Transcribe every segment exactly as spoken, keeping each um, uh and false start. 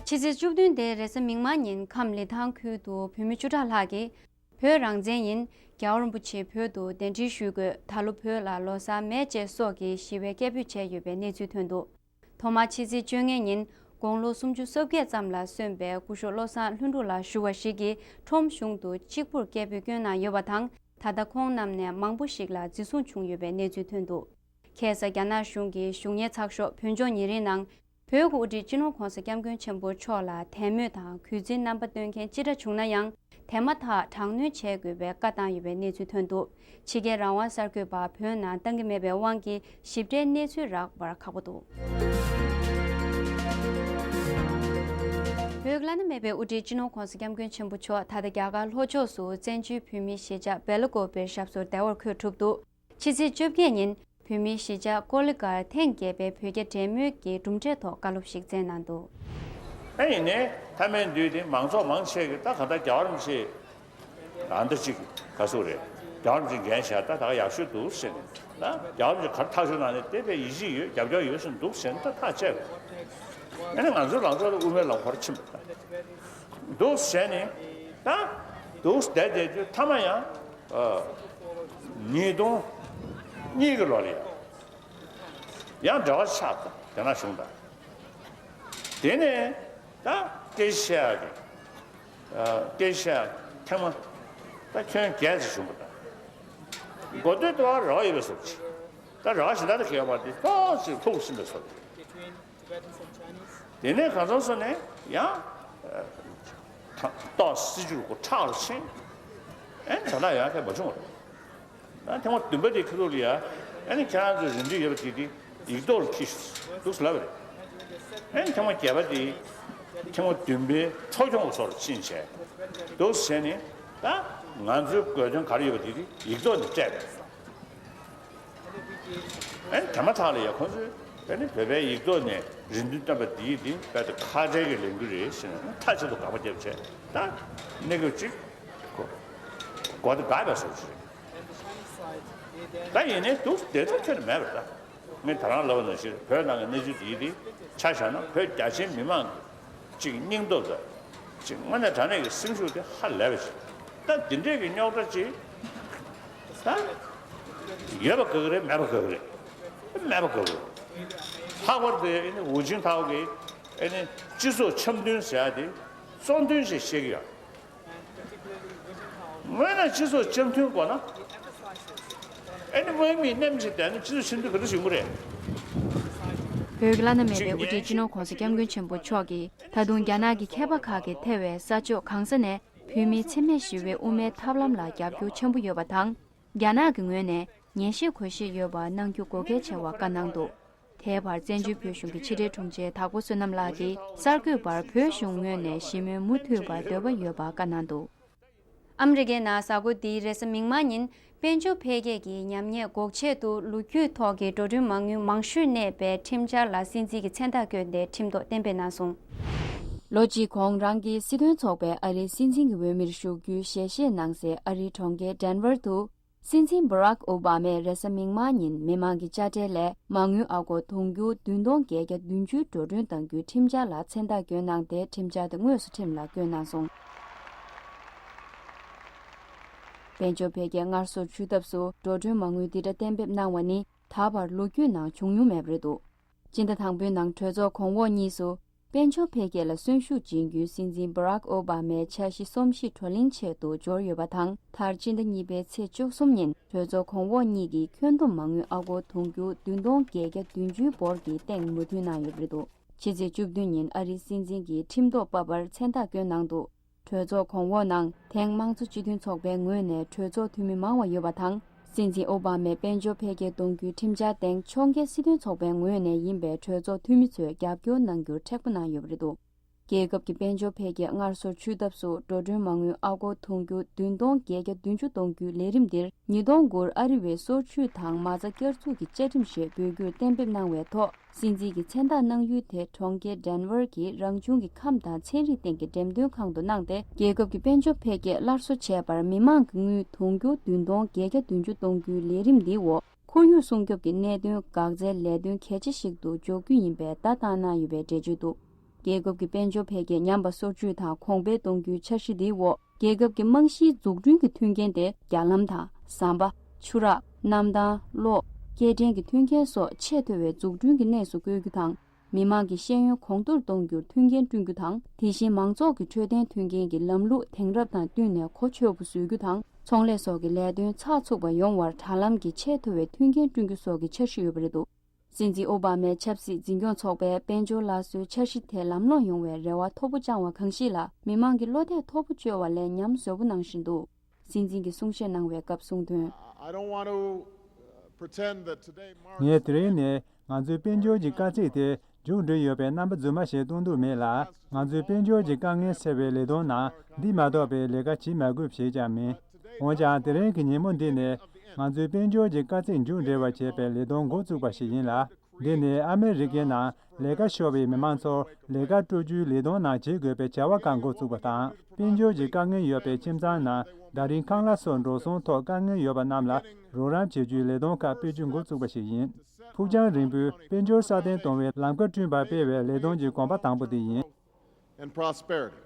ཕྱི་ཚེས་བཅུ་བདུན་སྟེ་རེས་གཟའ་མིག་དམར་ཉིན་ཁམས་ལི་ཐང་ཁུལ་དུ་བོད་མི་བཅུ་ཕྲག་ལྷག་གིས་བོད་རང་བཙན་ཡིན། རྒྱལ་བ་རིན་པོ་ཆེ་བོད་དུ་གདན་འདྲེན་ཞུས་དགོས། ད་ལོ་བོད་ལ་ལོ་གསར་མེད་ཅེས་སོགས་ཀྱི་ཞི་བའི་སྐད་འབོད་བྱས་ཡོད་པའི་གནས་ཚུལ་ཐོན་འདུག་ཐོག་མར་ཕྱི་ཚེས་བཅོ་ལྔ་ཉིན་དགུང་ལོ་སུམ་ཅུ་སོ་བརྒྱད་ཙམ་ལ་སོན་པའི་སྐུ་ཞབས་བློ་བཟང་ལྷུན་གྲུབ་ལགས་ཞུ་བ་ཞིག་གིས་ཁྲོམ་གཞུང་དུ་གཅིག་པུར་སྐད་འབོད་བསྐྱོན་གནང་ཡོད་པ་དང་། ད་ལྟ་ཁོང་རྣམས་ནས་མང་པོ་ཞིག་ལ་འཛིན་བཟུང་བྱུང་ཡོད་པའི་གནས་ཚུལ་ཐོན་འདུག་ཁ་སང་རྒྱ་ནག་གཞུང་གི་གཞུང་གཉེར་ཚགས་ཤོག་བོད་ལྗོངས་ཉིན་རེའི་ནང་། བོད་ཀྱི་དབུ་ཁྲིད་སྤྱི་ནོར་༧གོང་ས་༧སྐྱབས་མགོན་ཆེན་པོ་མཆོག་ལ་དད་མོས་དང་གུས་བརྩིའི་རྣམ་པ་སྟོན་མཁན་ཅི་འདྲ་བྱུང་ན་ཡང་། དེ་མ་ཐག་དྲག་གནོན་བྱེད་དགོས་པའི་བཀའ་བཏང་ཡོད་པའི་གནས་ཚུལ་ཐོན་འདུག་ཕྱི་རྒྱལ་རང་དབང་གསར་འགོད་པ་བོད་ནང་བཏང་གི་མེད་པའི་དབང་གིས་ཞིབ་ཕྲའི་གནས་ཚུལ་རག་པར་ཁག་པོ་འདུག་བོད་ཀྱི་བླ་ན་མེད་པའི་དབུ་ཁྲིད་སྤྱི་ནོར་༧གོང་ས་༧སྐྱབས་མགོན་ཆེན་པོ་མཆོག་ད་ལྟ་རྒྱ་གར་ལྷོ་ཕྱོགས་སུ་བཙན་བྱོལ་བོད་མིའི་གཞིས་ཆགས་སྦེལ་ཀོབ་པའི་ཞབས་སོར་བདེ་བར་འཁོད་གྲུབ་འདུག་ཕྱི་ཚེས་བཅོ་བརྒྱད་ཉིན་བོད་མིའི་གཞིས་ཆགས་ཀོ་ལི་གྷལ་ཐེངས་བརྒྱད་པའི་བོད་རྒྱ་འབྲེལ་མོལ་གྱི་གྲུབ་འབྲས་ཐོག་བཀའ་སློབ་ཞིག་སྩལ་གནང་འདུག་ཨ་ཡིན་ནའི་མཐའ་མའི་མདུན་དེ་མང་ཚོགས་མང་ཆེ་གིས་ད་ག་ད་རྒྱལ་བ་རིན་པོ་ཆེ་ཨ་འདྲ་ཅིག་ག་ཟེར་རེད། རྒྱལ་བ་རིན་པོ་ཆེ་འགན་བཞེས་ད་ད་ག་ཡག་ཤོས་འདུག་ཟེར་ནས། ད་རྒྱལ་བ་རིན་པོ་ཆེ་ག་རེ་ཐག་གཅོད་གནང་ནས་དེ་དཔེ་ཡིད་ཆེས་ཡོད། རྒྱབ་སྐྱོར་ཡོད་ཟེར་འདུག་ཟེར་ནས་ད་ཐག་བཅད་རེད། ཨ་ནི་ང་ཚོའི་ལང་ཚོ་དེ་དབུ་མའི་ལམ་ཁར་ཕྱིན་པ་ད་འདུག་ཟེར་ནས། ད་འདུག་བསྡད་བསྡད་དུས་མཐའ་མ་ཡང་ཨ་ཉིས་སྟོང་གཉིས་ཀྱི་ལོ་ལ་ཡང་ཡང་འབྲེལ་བ་ཆགས་ད་རྒྱ་ནག་གཞུང་དང་། དེ་ནས་ད་སྐད་ཆ་བཤད་ཡག་གི་ཨ་སྐད་ཆ་བཤད་ཡག་ཐེངས་མ་ད་ཁྱོན་བརྒྱད་ཙམ་བྱུང་བ་དང་། འགོ་སྟོད་དུ་ར་བ་ཡོད་པའི་བཟོ་ཅིག་ད་ར་བ་གཞན་དག་དང་གས་པ་དེ་ཏོག་ཙམ་ལྷུག་ཕྱིན་པའི་བཟོ་ཅིག་དེ་ནས་གང་ཚང་སོང་ནས་ཡང་ཏོག་སྲིད་ཇུས་གོ་ཁྲག་རུ་ཕྱིན། ཨེ་ད་ལྟ་ཡང་ཁྱད་མ་བྱུང་བ་རེད། ད་ཐེངས་མ་བདུན་པ་དེ་ཁ་ཐུག་ལ་ཡ་ཨེ་ནི་ཁྱེད་རང་ཚོའི་རེ་འདུན་ཡོད་པ་དེ་དེ་ཡིག་ཐོག་ལ་ཁྲིད་ཤོག་འདུག་ཟེར་ལབ་པ་རེད། ཨེ་ནི་ཐེངས་མ་བརྒྱད་པ་དེ་ཐེངས་མ་བདུན་པའི་འཕྲོ་སྐྱོང་བཟོ་འདྲ་ཕྱིན་བྱས་འདུག་ཟེར་ནས། ད་ང་ཚོའི་དགོས་དོན་ག་རེ་ཡོད་པ་དེ་དེ་ཡིག་ཐོག་ནས་སྤྲད་པ་རེད། ཨེ་དེ་མ་ཐག་ལ་ཡ་ཁོང་ཚོས་ཨེ་ནི་བོད་པའི་ཡིག་ཐོག་ནས་རེ་འདུན་བཏོན་པ་འདིའི་འདི་རྦད་དེ་ཁ་བྲལ་གྱི་ལས་འགུལ་རེད་ཟེར་ནས་མཐའ་གཅིག་ཏུ་དགག་པ་བརྒྱབ་བྱས། ད་གནས་སྐབས་གཅིག་གོ་གོ་དེ་དགག་པའི་བཟོ་ཅིག་རེད། ད་ཡིན་ནའི་འདུག་བདེ་ཐང་ཁྱོན་ནས་མེད་པ་རེད། ད་ངས་ད་རང་ལབ་པ་ནང་བཞིན་བོད་ནང་གི་གནས་ཚུལ་འདིའི་འདི་ཆ་བཞག་ན་བོད་རྒྱ་ཆེའི་མི་མང་གི་ཅིག་སྙིང་སྟོབས་དང་། ཅིག་དངོས་གནས་དྲང་གནས་ཀྱི་སེམས་ཤུགས་དེ་ཧ་ལས་པ་ཞིག་ད་འདི་འདྲས་ཀྱི་རྙོག་དྲ་ཅིག་ད་ཡོད་པ་དགའ་གི་རེད། མེད་པ་དགའ་གི་རེད། མེད་པ་དགའ་གི་རེད། ལྷག་པར་དུ་ཨེ་ནི་ཝུ་ཅིན་ཐའོ་གི་ཨེ་ནི་སྤྱི་ཚོགས་འཆམ་མཐུན་ཟེར་ཡ་དེ་གཙོ་འདོན་ཞིག་བཤད་ཀྱི་ཡོད། དངོས་གནས་སྤྱི་ཚོགས་འཆམ་མཐུན་དགོས་ན། ཨེ་ནི་དམག་མིས་མནན་བྱས་བསྡད་ན་སྤྱི་ཚོགས་འཆམ་མཐུན་ག་འདྲ་བྱུང་གི་རེད། བོད་ཀྱི་བླ་ན་མེད་པའི་དབུ་ཁྲིད་སྤྱི་ནོར་༧གོང་ས་༧སྐྱབས་མགོན་ཆེན་པོ་མཆོག་གིས་ད་དུང་རྒྱ་ནག་གི་མཁས་པ་ཁག་གིས་ཐེ་བའི་ས་ཕྱོགས་གང་ས་ནས་བོད་མིའི་འཚེ་མེད་ཞི་བའི་དབུ་མའི་ཐབས་ལམ་ལ་རྒྱབ་སྐྱོར་ཆེན་པོ་ཡོད་པ་དང་། རྒྱ་ནག་གི་ངོས་ནས་ངེས་ཤེས་དགོས་ཤེས་ཡོད་པ་གནང་རྒྱུ་དགོས་གལ་ཆེ་བ་བཀའ་གནང་འདུག་དེའི་བར་བཙན་བྱོལ་བོད་གཞུང་གི་ཕྱི་དྲིལ་དྲུང་ཆེ་དྭགས་པོ་བསོད་ནམས་ལགས་ཀྱིས་གསར་འགོད་པར་བོད་གཞུང་ངོས་ནས་ཞི་མོལ་མུ་མཐུད་པར་འདོད་པ་ཡོད་པ་བཀའ་གནང་འདུག་ཨ་མི་རི་ཀའི་ནང་གཟའ་འཁོར་འདིའི་རེས་གཟའ་མིག་དམར་ཉིན་དཔལ་འབྱོར་འཕེལ་རྒྱས་ཀྱི་ཉམས་ཉེས་འགོག་ཆེད་དུ་ལོ་རྒྱུས་ཐོག་གི་འགྲོ་གྲོན་མ་དངུལ་མང་ཤོས་གནས་པའི་ཁྲིམས་འཆར་ལ་སྲིད་འཛིན་གྱིས་མཚན་རྟགས་བསྐྱོན་ཏེ་ཁྲིམས་ཐོག་གཏན་འབེབས་གནང་སོང་། ལོ་གཅིག་གོང་རང་གི་སྲིད་དོན་ཚོགས་པའི་ཨ་རིའི་སྲིད་འཛིན་གྱི་འོས་མིར་ཞུགས་རྒྱུའི་ཞལ་བཞེས་གནང་སའི་ཨ་རིའི་གྲོང་ཁྱེར་ཌེན་ཝར་དུ། སྲིད་འཛིན་བྷ་རག་ཨོ་བྷ་མས་རེས་གཟའ་མིག་དམར་ཉིན་མི་མང་གི་དཔྱ་ཁྲལ་ལས་མ་དངུལ་ཨ་སྒོར་དུང་ཕྱུར་བདུན་སྟོང་བརྒྱད་བརྒྱ་བདུན་ཅུ་འགྲོ་གྲོན་གཏང་རྒྱུའི་ཁྲིམས་འཆར་ལ་མཚན་རྟགས་བསྐྱོན་གནང་སྟེ་ཁྲིམས་འཆར་དེ་དངོས་སུ་ཁྲིམས་ལ་བསྐྱོན་གནང་སོང་། དཔལ་འབྱོར་འཕེལ་རྒྱས་སྔར་སོར་ཆུད་ཐབས་སུ་འགྲོ་གྲོན་མ་དངུལ་འདི་འདྲ་གཏན་འབེབས་གནང་བ་ནི་ད་བར་ལོ་རྒྱུས་ནང་བྱུང་མྱོང་མེད་པ་རེད་འདུག་སྤྱི་ཟླ་དང་པོའི་ནང་གྲོས་ཚོགས་གོང་འོག་གཉིས་སུ་དཔལ་འབྱོར་འཕེལ་རྒྱས་ལ་གསོན་ཤུགས་སྦྱིན་རྒྱུའི་སྲིད་འཛིན་བྷ་རག་ཨོ་བྷ་མའི་འཆར་གཞི་སོ་བཞི་བགྲོ་གླེང་ཆེད་དུ་འབྱོར་ཡོད་པ་དང་། མཐར་སྤྱི་ཟླ་གཉིས་པའི་ཚེས་བཅུ་གསུམ་ཉིན་གྲོས་ཚོགས་གོང་འོག་གཉིས་ཀྱིས་ཁྱོན་བསྡོམས་མ་དངུལ་ཨ་སྒོར་དུང་ཕྱུར་བདུན་སྟོང་བརྒྱད་བརྒྱ་བདུན་ཅུའི་འབོར་གྱི་སྟེང་མོས་མཐུན་གནང་ཡོད་པ་རེད་འདུག་ཕྱི་ཚེས་བཅུ་བདུན་ཉིན་ཨ་རིའི་སྲིད་འཛིན་གྱིས་ཁྲིམས་ཐོག་པ་པར་མཚན་རྟགས་བསྐྱོན་གནང་འདུག་གྲོས་ཚོགས་གོང་འོག་ནང་དེང་དམངས་གཙོ་སྤྱི་མཐུན་ཚོགས་པའི་ངོས་ནས་གྲོས་ཚོགས་འཐུས་མི་མང་བ་ཡོད་པ་དང་། སྲིད་འཛིན་ཨོ་བྷ་མས་དཔལ་འབྱོར་འཕེལ་རྒྱས་གཏོང་རྒྱུའི་ཁྲིམས་འཆར་སྟེང་ཕྱོགས་འགལ་སྲིད་དོན་ཚོགས་པའི་ངོས་ནས་ཡིན་པའི་གྲོས་ཚོགས་འཐུས་མི་ཚོས་རྒྱབ་སྐྱོར་གནང་རྒྱུར་མཁྲེགས་པོ་གནང་ཡོད་པ་རེད་འདུག་རྒྱལ་ཁབ་ཀྱི་དཔལ་འབྱོར་འཕེལ་རྒྱས་སྔར་སོར་ཆུད་ཐབས་སུ་འགྲོ་གྲོན་མ་དངུལ་ཨ་སྒོར་དུང་ཕྱུར་བདུན་སྟོང་བརྒྱད་བརྒྱ་བདུན་ཅུ་གཏོང་རྒྱུའི་ལས་རིམ་འདིར་ཉིས་སྟོང་དགུར་ཨ་རི་བའི་སོར་ཆུད་དང་མ་རྩ་བསྐྱར་ཚུགས་ཀྱི་བཅའ་ཁྲིམས་ཞེས་འབོད་སྐུལ་གཏན་འབེབས་གནང་བའི་ཐོག་སྲིད་འཛིན་གྱི་མཚན་རྟགས་གནང་ཡུལ་དེ་གྲོང་ཁྱེར་ཌེན་ཝར་གྱི་རང་བྱུང་གི་ཁམས་དང་ཚན་རིག་སྟེང་གི་འགྲེམས་སྟོན་ཁང་དུ་གནང་སྟེ། རྒྱལ་ཁབ་ཀྱི་དཔལ་འབྱོར་འཕེལ་རྒྱས་སླར་གསོ་བྱས་པར་མི་མང་གི་དངུལ་དུང་ཕྱུར་བདུན་སྟོང་བརྒྱད་བརྒྱ་བདུན་ཅུ་གཏོང་རྒྱུའི་ལས་རིམ་འདིའི་འོག་ཁོར་ཡུག་སྲུང་སྐྱོབ་ཀྱི་གནད་དོན་འགག་རྩའི་ལས་དོན་གལ་ཆེ་ཞིག་ཏུ་འཇོག་རྒྱུ་ཡིན་པའི་བརྡ་བཏང་གནང་ཡོད་པའི་འགྲེལ་བརྗོད་འདུག་རྒྱལ་ཁབ་ཀྱི་དཔལ་འབྱོར་འཕེལ་རྒྱས་ཉམས་པ་སོར་ཆུད་དང་གོང་འཕེལ་གཏོང་རྒྱུའི་འཆར་གཞི་འདིའི་འོག་རྒྱལ་ཁབ་ཀྱི་རྨང་གཞིའི་འཛུགས་སྐྲུན་གྱི་མཐུན་རྐྱེན་དེ་རྒྱ་ལམ་དང་ཟམ་པ། ཆུ་རགས། གནམ་ཐང་། གློག་སྐྱེལ་འདྲེན་གྱི་མཐུན་རྐྱེན་སོགས་ཆེས་མཐོ་བའི་འཛུགས་སྐྲུན་གྱི་གནས་སུ་བཀོད་རྒྱུ་དང་། མི་དམངས་ཀྱི་ཤེས་ཡོན་གོང་མཐོར་གཏོང་རྒྱུར་མཐུན་རྐྱེན་བསྐྲུན་རྒྱུ་དང་། དེ་བཞིན་མང་ཚོགས་ཀྱི་འཕྲོད་བསྟེན་མཐུན་རྐྱེན་གྱི་ལམ་ལུགས་དེང་རབས་དང་བསྟུན་ནས་གོ་ཆོད་པོ་བཟོ་རྒྱུ་དང་། ཚོང་ལས་སོགས་ཀྱི་ལས་དོན་ཚགས་ཚུད་པ་ཡོང་བར་དྲ་ལམ་གྱི་ཆེས་མཐོ་བའི་མཐུན་རྐྱེན་བསྐྲུན་རྒྱུ་སོགས་ཀྱི་འཆར་གཞི་ཡོད་པ་རེད་འདུག་སྲིད་འཛིན་ཨོ་བྷ་མའི་ཆབ་སྲིད་འཛིན་སྐྱོང་ཚོགས་པས་དཔལ་འབྱོར་སླར་གསོའི་འཆར་གཞི་དེ་ལམ་ལྷོང་ཡོང་བའི་རེ་བ་མཐོ་པོ་བཅངས་བ་གང་ཞིག་ལ། མི་དམངས་ཀྱི་བློ་གཏད་མཐོ་པོ་བཅོལ་བ་ལས་ཉམས་བཟོ་པོ་གནང་བཞིན་འདུག་སྲིད་འཛིན་གྱིས་གསུང་བཤད་གནང་བའི་སྐབས་གསུངས་དོན། I don't want to, uh, pretend that today marks ངས་དེ་རིང་ནས་ང་ཚོའི་དཔལ་འབྱོར་གྱི་དཀའ་ཚེགས་དེ་མཇུག་འགྲིལ་ཡོད་པའི་རྣམ་པ་རྫུན་མ་ཞིག་སྟོན་འདོད་མེད་ལ། ང་ཚོའི་དཔལ་འབྱོར་གྱི་དཀའ་ངལ་སེལ་བའི་ལས་དོན་ནང་འདི་མ་གཏོགས་པའི་ལས་ཀ་བྱེད་མ་དགོས་ཞེས་ཀྱང་མིན། འོན་ཀྱང་དེ་རིང་གི་ཉིན་མོ་འདི་ནི་ང་ཚོའི་དཔལ་འབྱོར་གྱི་དཀའ་ཚེགས་མཇུག་འགྲིལ་བར་བྱེད་པའི་ལས་དོན་འགོ་བཙུགས་པ་ཞིག་ཡིན་ལ། འདི་ནི་ཨ་མེ་རི་ཀའི་ནང་ལས་ཀ་ཤོར་བའི་མི་མང་ཚོར་ལས་ཀ་སྤྲོད་རྒྱུའི་ལས་དོན་ནང་བྱེད་དགོས་པའི་བྱ་བ་ཁག་འགོ་བཙུགས་པ་དང་། དཔལ་འབྱོར་གྱི་དཀའ་ངལ་ཡོད་པའི་ཁྱིམ་ཚང་ནང་ཟླ་རིམ་ཁང་གླ་སོགས་འགྲོ་སོང་ཐོག་དཀའ་ངལ་ཡོད་པ་རྣམས་ལ་རོགས་རམ་བྱེད་རྒྱུའི་ལས་དོན་ཁག་སྤེལ་རྒྱུ་འགོ་བཙུགས་པ་ཞིག་ཡིན། ཕུགས་རྒྱང་རིང་པོའི་དཔལ་འབྱོར་སྲ་བརྟན་གཏོང་བའི་ལམ་ཁ་བསྐྲུན་པར་སྤེལ་བའི་ལས་དོན་གྱི་གོམ་པ་དང་པོ་དེ་ཡིན། And prosperity.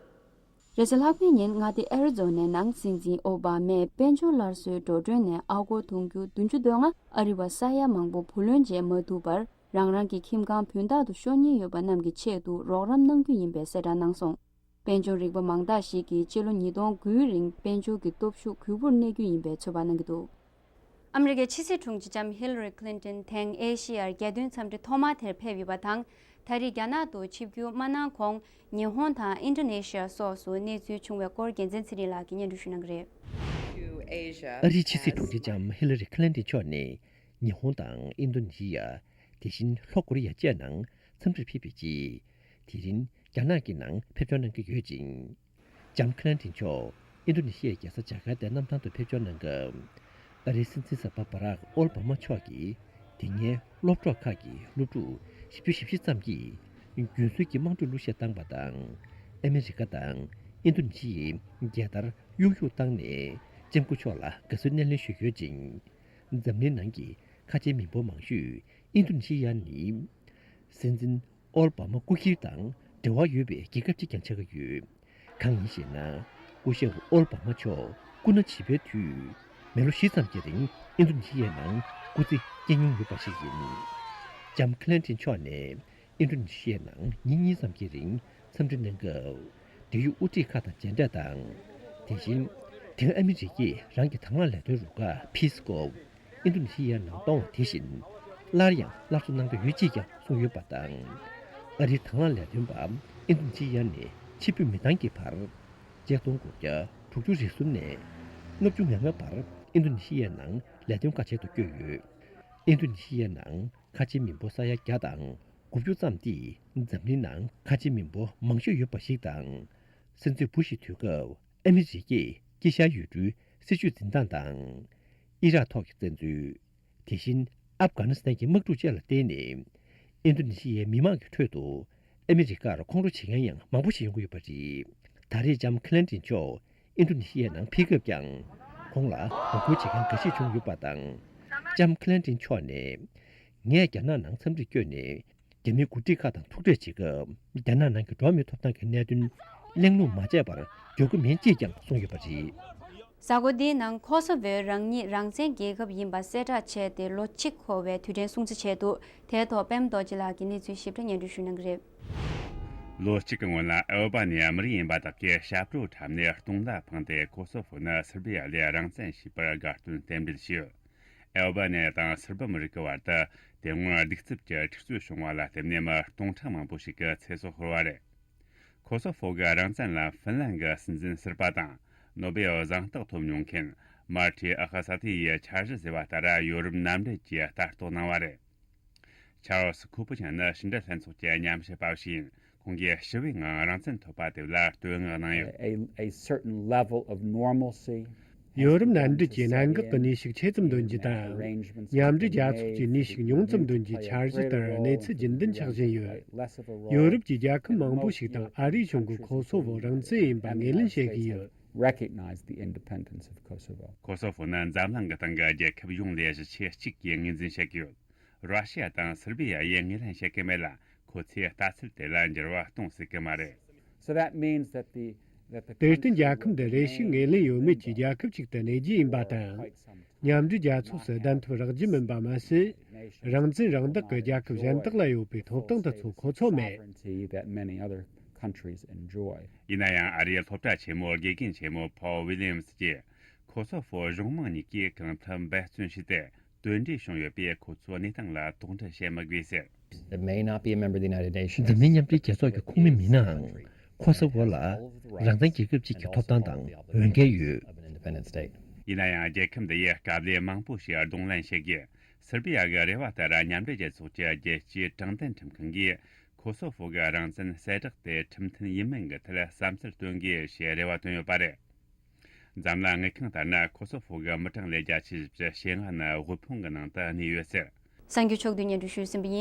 རེས་གཟའ་ལྷག་པའི་ཉིན་མངའ་སྡེ་ཨེ་རི་ཛོ་ནའི་ནང་སྲིད་འཛིན་ཨོ་བྷ་མས་དཔལ་འབྱོར་སླར་གསོའི་འགྲོ་གྲོན་ནས་ཨ་སྒོར་དུང་ཕྱུར་བདུན་ཅུ་དོན་ལྔ་ཨ་རི་བ་ས་ཡ་མང་པོ་བུ་ལོན་འཇལ་མ་ཐུབ་པར། རང་རང་གི་ཁྱིམ་ཁང་བུན་བདག་ཏུ་ཤོར་ཉེན་ཡོད་པ་རྣམས་ཀྱི་ཆེད་དུ་རོགས་རམ་གནང་རྒྱུ་ཡིན་པའི་གསལ་བསྒྲགས་གནང་སོང་། དཔལ་འབྱོར་རིག་པ་མང་དག་ཞིག་གིས་ཕྱི་ལོ་ཉིས་སྟོང་དགུའི་རིང་དཔལ་འབྱོར་གྱི་སྟོབས་ཤུགས་གུས་པར་གནས་རྒྱུ་ཡིན་པའི་ཚོད་དཔག་གནང་གི་འདུག་ཨ་མི་རི་ཀའི་ཕྱི་སྲིད་དྲུང་ཆེ་ལྕམ་ཧི་ལ་རི་ཁི་ལིན་ཏོན་ཐེངས་ཨེ་ཤེ་ཡར་རྒྱལ་དོན་འཚམས་འདྲི་ཐོག་མ་དེར་ཕེབས་ཡོད་པ་དང་། ད་རེས་རྒྱ་ནག་ཏུ་ཆིབས་བསྒྱུར་མ་གནང་གོང་ཉི་ཧོང་དང་ཨིན་ཌོ་ནེ་ཤི་ཡ་སོགས་སུ་གནས་ཚུལ་བྱུང་བའི་སྐོར་རྒྱལ་མཚན་ཚེ་རིང་ལགས་ཀྱིས་སྙན་སྒྲོན་ཞུ་གནང་གི་རེད། ཨ་རིའི་ཕྱི་སྲིད་དྲུང་ཆེ་ལྕམ་ཧི་ལ་རི་ཁི་ལིན་ཏོན་མཆོག་ནས་ཉི་ཧོང་དང་ཨིན་རྡུ་ནི་ཤི་ཡ། དེ་བཞིན་ལྷོ་ཀོ་རི་ཡ་བཅས་ནང་འཚམས་འདྲིར་ཕེབས་པའི་རྗེས། དེ་རིང་རྒྱ་ནག་གི་ནང་ཕེབས་འབྱོར་གནང་གི་ཡོད་ཅིང་། ལྕམ་ཁི་ལན་ཏིན་མཆོག་ཨིན་རྡུ་ནི་ཤི་ཡའི་རྒྱལ་ས་ཇ་ཀར་ཏའི་གནམ་ཐང་དུ་ཕེབས་འབྱོར་གནང་སྐབས། ཨ་རིའི་སྲིད་འཛིན་གསར་པ་བྷ་རག་ཨོལ་བྷ་མ་མཆོག་གིས་དེ་སྔའི་སློབ་གྲོགས་ཁག་གི་སློབ་ཕྲུག་བཞི་བཅུ་ཞེ་བཞི་ཙམ་གྱིས་རྒྱུན་སྲོལ་གྱི་དམངས་ཁྲོད་གླུ་གཞས་བཏང་པ་དང་། ཨ་མི་རི་ཀ་དང་ཨིན་རྡུ་ནི་ཤི་ཡའི་རྒྱལ་དར་གཡུག་གཡུག་བཏང་ནས་ལྕམ་སྐུ་མཆོག་ལ་དགའ་བསུའི་སྣེ་ལེན་ཞུས་ཡོད་ཅིང་། འཛམ་གླིང་ནང་གི་ཁ་ཆེའི་མི་འབོར་མང་ཤོས་ཨིན་རྡུ་ནི་ཤི་ཡ་ནི། སྲིད་འཛིན་ཨོལ་བྷ་མ་སྐུ་སྒེར་དང་འབྲེལ་བ་ཡོད་པའི་རྒྱལ་ཁབ་ཅིག་ཀྱང་ཆགས་ཀྱི་ཡོད། གང་ཡིན་ཞེ་ན། སྐུ་ཞབས་ཨོལ་བྷ་མ་མཆོག་སྐུ་ན་བྱིས་པའི་དུས། མི་ལོ་བཞི་ཙམ་གྱི་རིང་ཨིན་རྡུ་ནི་ཤི་ཡའི་ནང་སྐུ་ཚེ་སྐྱེལ་མྱོང་ཡོད་པ་ཞིག་ཡིན། ལྕམ་ཁི་ལན་ཏིན་མཆོག་ནས་ཨིན་རྡུ་ནི་ཤི་ཡའི་ནང་ཉིན་གཉིས་ཙམ་གྱི་རིང་འཚམས་འདྲི་གནང་སྐབས། འབྲེལ་ཡོད་དབུ་ཁྲིད་ཁག་དང་མཇལ་འཕྲད་དང་། དེ་བཞིན་དེང་ཨ་མི་རི་ཀས་རང་གི་དང་བླངས་ལས་དོན་རུ་ཁག་Peace Corps ཨིན་རྡུ་ནི་ཤི་ཡའི་ནང་གཏོང་བ་དེ་བཞིན་སླར་ཡང་སླར་གསོ་གནང་འདོད་ཡོད་ཅེས་ཀྱང་གསུངས་ཡོད་པ་དང་། ཨ་རིའི་དང་བླངས་ལས་དོན་པ་ཨིན་རྡུ་ནི་ཤི་ཡ་ནས་ཕྱིར་འབུད་མི་བཏང་གི་བར། ཆིག་སྟོང་དགུ་བརྒྱ་དྲུག་ཅུ་རེ་གསུམ་ནས་ལྔ་བཅུ་ང་ལྔ་བར་ཨིན་རྡུ་ནི་ཤི་ཡའི་ནང་ལས་དོན་དཀའ་སྤྱད་དུ་བསྐྱོད་ཡོད། ཨིན་རྡུ་ནི་ཤི་ཡའི་ནང་ཁ་ཆེའི་མི་འབོར་ས་ཡ་བརྒྱ་དང་དགུ་བཅུ་ཙམ་དེ་འཛམ་གླིང་ནང་ཁ་ཆེའི་མི་འབོར་མང་ཤོས་ཡོད་པ་ཞིག་དང་། སྲིད་འཛིན་བུ་ཤི་དུས་སྐབས་ཨ་མི་རི་ཀས་དཀྱིལ་ཤར་ཡུལ་གྲུའི་སྲིད་བྱུས་འཛིན་སྟངས་དང་། ཨི་རག་ཐོག་གི་བཙན་འཛུལ། དེ་བཞིན་ཨབ་གྷ་ནི་སི་ཐན་གྱི་དམག་འཁྲུག་བཅས་ལ་བརྟེན་ནས། ཨིན་རྡུ་ནི་ཤི་ཡའི་མི་མང་གི་ཁྲོད་དུ་ཨ་མི་རི་ཀར་ཁོང་ཁྲོ་བྱེད་མཁན་ཡང་མང་པོ་ཞིག་ཡོང་གི་ཡོད་པ་རེད། ད་རེས་ལྕམ་ཁི་ལན་ཏིན་མཆོག་ཨིན་རྡུ་ནི་ཤི་ཡའི་ནང་ཕེབས་སྐབས་ཀྱང་ཁོང་ལ་ངོ་རྒོལ་བྱེད་མཁན་འགའ་ཤས་བྱུང་ཡོད་པ་དང་། ལྕམ་ཁི་ལན་ཏིན་མཆོག་ནས། ངས་རྒྱ་ནག་ནང་འཚམས་འདྲིར་བསྐྱོད་ནས། རྒྱ་མིའི་འགོ་ཁྲིད་ཁག་དང་ཐུག་འཕྲད་བྱེད་སྐབས། རྒྱ་ནག་ནང་གི་འགྲོ་བ་མིའི་ཐོབ་ཐང་གི་གནད་དོན་གླེང་སློང་མ་བྱས་པར་འགྱོ་གི་མིན་ཅེས་ཀྱང་གསུངས་ཡོད་པ་རེད། གཟའ་འཁོར་འདིའི་ནང་ཁོ་སོ་བོའི་རང་ཉིད་རང་བཙན་རྒྱལ་ཁབ་ཡིན་པ་གསལ་བསྒྲགས་བྱས་ཏེ་ལོ་གཅིག་འཁོར་བའི་དུས་དྲན་སྲུང་བརྩི་བྱས་འདུག་དེའི་ཐོག་པད་མ་རྡོ་རྗེ་ལགས་ཀྱིས་གནས་ཚུལ་ཞིབ་ཕྲ་སྙན་སྒྲོན་ཞུ་གནང་གི་རེད། ལོ་གཅིག་གི་སྔོན་ལ་ཨལ་བྷ་ནི་ཡ་མི་རིགས་ཡིན་པ་དག་གིས་ཞབས་བྲོ་འཁྲབ་ནས་སྟོང་ཟླ་འཕངས་ཏེ་ཁོ་སོ་ཧྥོ་ནི་སིར་བི་ཡ་ལས་རང་བཙན་ཞེས་པར་དགའ་སྟོན་རྟེན་འབྲེལ་ཞུས། ཨལ་བྷ་ནི་ཡ་དང་སིར་བྷ་མི་རིགས་ཀྱི་བར་དུ་དེ་སྔོན་གདུག་རྩུབ་ཀྱི་འཁྲུག་རྩོད་བྱུང་བ་ལ་བརྟེན་ནས་མི་སྟོང་ཕྲག་མང་པོ་ཞིག་གི་ཚེ་སྲོག་ཤོར་བ་རེད། ཁོ་སོ་ཧྥོ་གི་རང་བཙན་ལ་ཧྥིན་ལན་གྱི་སྲིད་འཛིན་ཟུར་པ་དང་ནོ་བེལ་གཟེངས་རྟགས་ཐོབ་མྱོང་མཁན་མར་ཐི་ཨ་ཁ་ས་ཐི་ཡིས་འཆར་གཞི་བཟོས་པ་ལྟར་ཡོ་རོབ་མནའ་འབྲེལ་གྱིས་ལྟ་རྟོག་གནང་བ་རེད། ཆར་ལས་ཁོ་པུ་ཆན་ནི་ཕྱི་འབྲེལ་ལྷན་ཚོགས་ཀྱི་མཉམ་ཞུགས་པ་ཞིག་ཡིན། ཁོང་གིས་ཞི་བའི་ངང་རང་བཙན་ཐོབ་པ་དེ་ལ་བསྟོད་བསྔགས་གནང་ཡོད། A, a certain level of normalcy. ཡོ་རོབ་མནའ་འབྲེལ་གྱི་གནད་འགག་གི་གནས་ཤུགས་ཆེ་ཙམ་འདོན་རྒྱུ་དང་། མཉམ་འབྲེལ་རྒྱལ་ཚོགས་ཀྱི་གནས་ཤུགས་ཉུང་ཙམ་འདོན་རྒྱུའི་འཆར་གཞི་ལྟར་གནས་ཚུལ་རྒྱུན་ལྡན་ཆགས་བཞིན་ཡོད། ཡོ་རོབ་ཀྱི་རྒྱལ་ཁབ་མང་པོ་ཞིག་དང་ཨ་རིའི་གཞུང་གིས་ཁོ་སོ་བོ་རང་བཙན་ཡིན་པ་ངོས་ལེན་བྱེད་ཀྱི་ཡོད། Recognize the independence of Kosovo. ཁོ་སོ་ཧྥོ་ནི་འཛམ་གླིང་གི་སྟེང་གི་རྒྱལ་ཁབ་ཡོངས་ལས་གཞི་ཆེ་གཅིག་གིས་ངོས་འཛིན་བྱེད་ཀྱི་ཡོད། ར་ཤི་ཡ་དང་སིར་བི་ཡ་ཡིས་ངོས་ལེན་བྱེད་ཀྱི་མེད་ལ། ཁོ་ཚོས་ལྟ་ཚུལ་དེ་ལ་འགྱུར་བ་གཏོང་སྲིད་ཀྱི་མ་རེད། So that means that the that the དེར་བརྟེན་རྒྱལ་ཁབ་འདི་རེ་ཞིག་ངོས་ལེན་ཡོད་མེད་ཀྱི་རྒྱལ་ཁབ་ཅིག་ཏུ་གནས་རྒྱུ་ཡིན་པ་དང་། མཉམ་འབྲེལ་རྒྱལ་ཚོགས་སུ་གདན་ཐོབ་རག་རྒྱུ་མིན་པ་མ་ཟད། རང་བཙན་རང་བདག་གི་རྒྱལ་ཁབ་གཞན་དག་ལ་ཡོད་པའི་ཐོབ་ཐང་དེ་ཚོ་ཁོ་ཚོ་མེད། ཡིན་ན་ཡང་ཨ་རིའི་སློབ་གྲྭ་ཆེན་མོའི་དགེ་རྒན་ཆེན་མོ་Paul Williams་གྱིས་ཁོ་སོ་ཧྥོ་གཞུང་མང་གཉིས་ཀྱིས་གང་ཐུབ་འབད་བརྩོན་བྱས་ཏེ་དོན་འབྲས་བྱུང་ཡོད་པས། ཁོ་ཚོའི་གནས་སྟངས་ལ་དོགས་འདྲི་བྱེད་མི་དགོས་ཟེར། It may not be a member of the United Nations. འཛམ་གླིང་མཉམ་འབྲེལ་རྒྱལ་ཚོགས་ཀྱི་ཁོངས་མི་མིན་ནའང་། ཁོ་སོ་ཧྥོ་ལ་རང་བཙན་རྒྱལ་ཁབ་ཅིག་གི་ཐོབ་ཐང་དང་འོས་འགན་ཡོད། Of an independent state. ཡིན་ན་ཡང་རྒྱལ་ཁབ་འདི་ཡིས་དཀའ་ལས་མང་པོ་ཞིག་གདོང་ལེན་བྱེད་དགོས། སེར་བི་ཡ་གི་རེ་བ་ལྟར་མཉམ་འབྲེལ་རྒྱལ་ཚོགས་ཀྱི་རྒྱལ་སྤྱིའི་དྲང་བདེན་ཁྲིམས་ཁང་གིས་ཁོ་སོ་ཧྥོ་གི་རང་བཙན་གསལ་བསྒྲགས་དེ་ཁྲིམས་མཐུན་ཡིན་མིན་གྱི་ཐད་བསམ་ཚུལ་སྟོན་དགོས་ཞེས་རེ་བ་བཏོན་ཡོད་པ་རེད། འཛམ་གླིང་དངུལ་ཁང་ལྟར་ན། ཁོ་སོ་ཧྥོ་གི་མི་གྲངས་ལས་བརྒྱ་ཆ་བཞི་བཅུ་ཞེ་ལྔ་ནི་དབུལ་ཕོངས་ཀྱི་ནང་དུ་གནས་ཡོད་ཟེར། གསར་འགྱུར་ཕྱོགས་བསྡུས་སྙན་སྒྲོན་ཞུས་ཟིན་པ་ཡིན།